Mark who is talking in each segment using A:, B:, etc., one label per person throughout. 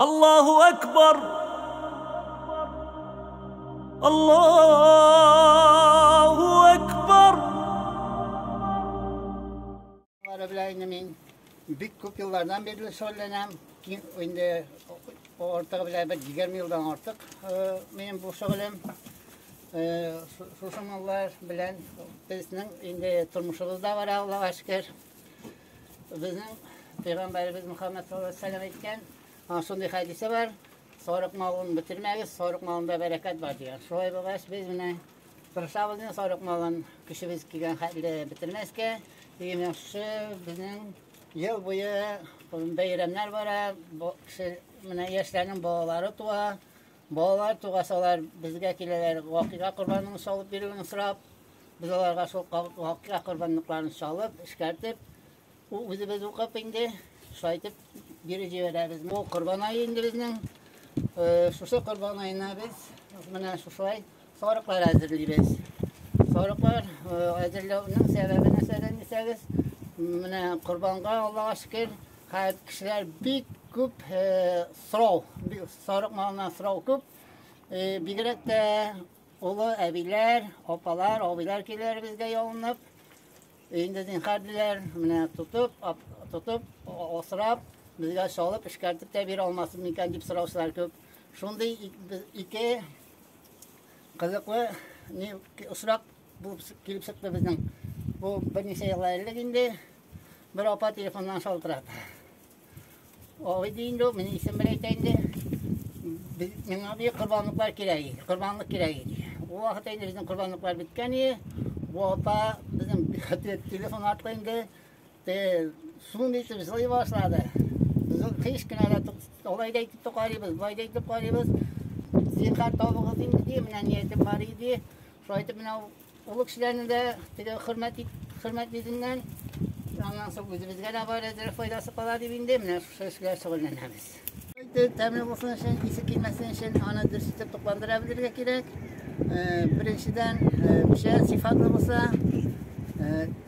A: الله أكبر الله أكبر.
B: Белән бик күп еллардан бирле шөгыльләнәм. Инде артыгы белән бер 20 елдан артык минем бу шөгылем. Шушы маллар белән безнең инде тормышыбыз да бар, Аллага шөкер. Безнең пәйгамбәребез Мөхәммәд саллаллаһу алейһи ва сәлләм әйткән шундый хәдисе бар: сарык малын бетермәгез, сарык малында бәрәкәт бар дигән. Шулай булгач, без менә тырышабыз инде сарык малын көчебез килгән хәтле бетермәскә. Менә шушы безнең ел буе бәйрәмнәр бара, менә яшьләрнең балалары туа. Балалар тугас алар безгә киләләр, вакыйга корбанын салып бирүен сорап, без аларга шул вакыйга корбанлыкларын салып, эшкәртеп, үзебез укып инде, шулай итеп биреп җибәрәбез. Бу корбан ае инде безнең. Шушы корбан аена без менә шушылай сарыклар әзерлибез. Сарыклар әзерләүнең сәбәбе нәрсәдән дисәгез, менә корбанга Аллага шөкер, хәзер кешеләр бик күп сорау, сарык малына сорау күп. Бигрәк тә олы әбиләр, апалар, абыйлар киләләр безгә ялынып. Инде зинһар диләр, менә тотып, тотып, асрап, безгә салып, эшкәртеп тә бирә алмасын микән дип сораучылар күп. Шундый ике кызыклы очрак булып килеп чыкты безнең. Бу берничә ел элек инде бер апа телефоннан шалтырата. Абый ди инде, минем исем белән әйтә инде. Миңа бик корбанлыклар кирәк иде, корбанлык кирәк иде. Ул вакытта инде безнең корбанлыклар беткән иде. Бу апа безнең телефон аркылы инде шундый итеп җылый башлады. Без һич кенә дә алай да әйтеп тә карыйбыз, болай да әйтеп карыйбыз. Зинһар табыгыз инде ди, менә ниятем бар иде. Шулай итеп менә олы кешеләрне дә теге хөрмәт хөрмәт йөзеннән, аннан соң үзебезгә дә бар әзер файдасы кала дип инде менә шушы эшкә шөгыльләнәбез. Тәмле булсын өчен, исе килмәсен өчен аны дөрес итеп тукландыра белергә кирәк. Беренчедән, печән сыйфатлы булса,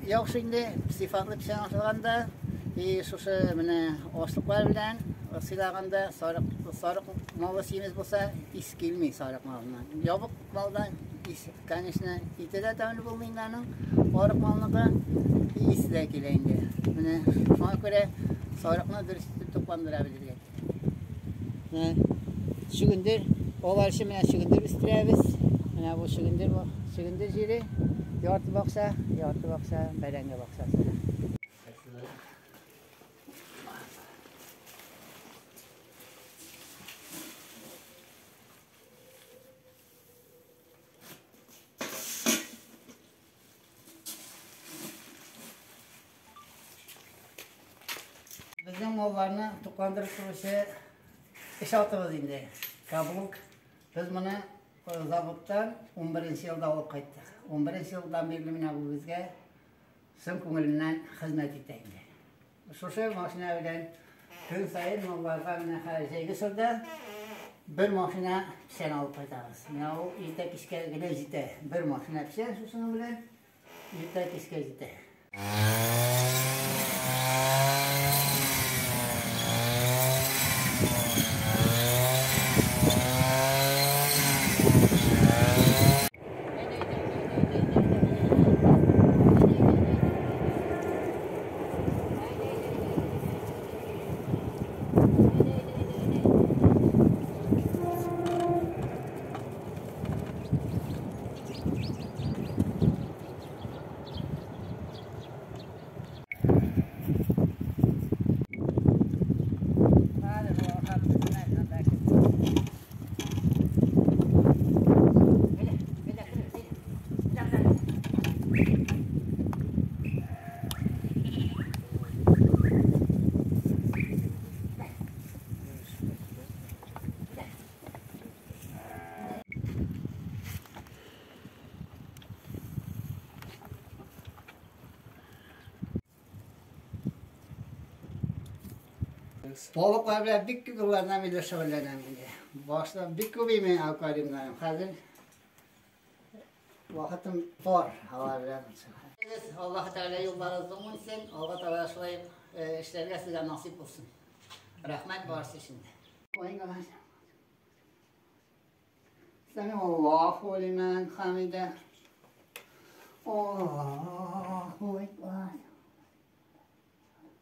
B: яхшы инде, сыйфатлы печән ашалганда, и шушы менә ашлыклар белән сыйлаганда сарык, сарык малы симез булса, ис килми сарык малыннан. Ябык малдан ис, конечно, ите дә тәмле булмый инде аның, арык малныкы, исе дә килә инде. Менә шуңа күрә сарыкны дөрес итеп тукландыра белергә. Менә чөгендер, алар өчен менә чөгендер үстерәбез. Менә бу чөгендер, бу чөгендер җире, ярты бакча, ярты бакча бәрәңге бакчасы. Безнең малларны тукландырып торучы эш атыбыз инде. Каблук. Без моны заводтан 11 елда алып кайттык. 11 елдан бирле менә бу безгә чын күңеленнән хезмәт итә инде. Шушы машина белән көн саен малларга менә хәзер җәйге чорда бер машина печән алып кайтабыз. Менә ул иртә кичкә генә җитә. Бер машина печән шушының белән иртә кичкә җитә. Балыклар белән бик күп еллардан бирле шөгыльләнәм инде. Башта бик күп име аквариумнарым. Хәзер вакытым бар алар белән. Аллаһ Тәгалә юлларыгызны уң итсен, Алга таба шулай эшләргә сезгә насыйп булсын. Рәхмәт барысы өчен дә. Ekber. Semiallahu limen hamide. Allahu Ekber.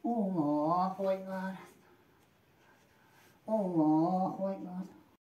B: Allahu Ekber. Allahu Ekber.